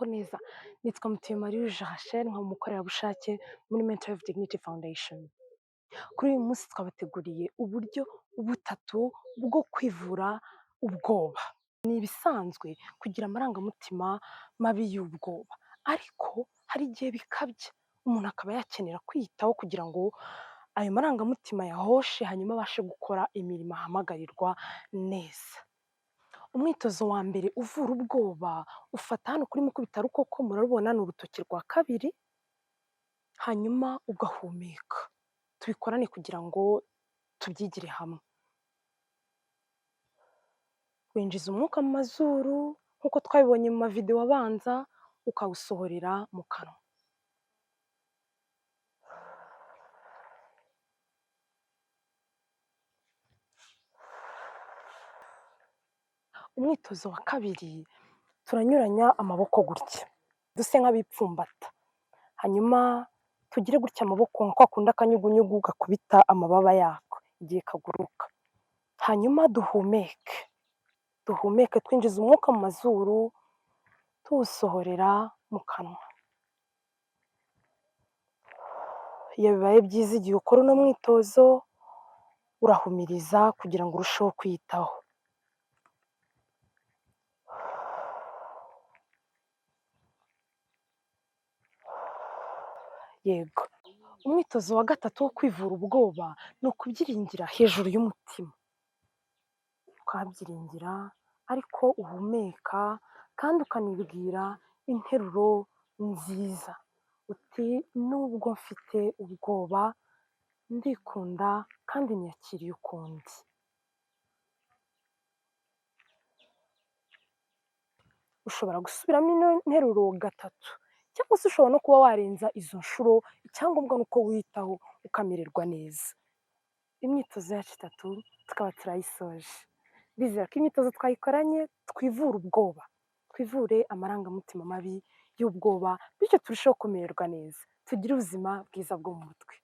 Muraho neza, nitwa Mutuyemariya Rachel, nkaba umukorerabushake muri Mental Health Dignity Foundation. Kuri uyu munsi twabateguriye uburyo butatu bwo kwivura ubwoba. Ni ibisanzwe kugira amarangamutima mabi y'ubwoba, ariko hari igihe bikabya umuntu akaba yakenera kwiyitaho kugira ngo ayo marangamutima ayahoshe, hanyuma abashe gukora imirimo ahamagarirwa neza. Umwitozo wa mbere uvura ubwoba, ufata hano kuri mukubitarukoko, murarubona ni urutoki rwa kabiri, hanyuma ugahumeka. Tubikorane kugira ngo tubyigire hamwe. Winjiza umwuka mu mazuru nk'uko twabibonye mu mavidewo abanza, ukawusohorera mu kanwa. Umwitozo wa kabiri, turanyuranya amaboko gutya, duse nk'abipfumbata, hanyuma tugire gutya amaboko nka kwa kundi akanyugunyugu gakubita amababa yako igihe kaguruka, hanyuma duhumeke, duhumeke twinjiza umwuka mu mazuru, tuwusohorera mu kanwa. Iyo bibaye byiza igihe ukora uno mwitozo, urahumiriza kugira ngo urusheho kwiyitaho. Yego. Umwitozo wa gatatu wo kwivura ubwoba ni ukubyiringira hejuru y'umutima. Ukabyiringira ariko uhumeka kandi ukanibwira interuro nziza uti nubwo mfite ubwoba ndikunda kandi niyakiriye uko ndi. Ushobora gusubiramo ino nteruro gatatu cyangwa se ushobora no kuba warenza izo nshuro, icyangombwa ni uko wiyitaho ukamererwa neza. Imyitozo yacu itatu tukaba turayisoje. Ndizera ko imyitozo twayikoranye twivura ubwoba, twivure amarangamutima mabi y'ubwoba, bityo turusheho kumererwa neza, tugire ubuzima bwiza bwo mu mutwe.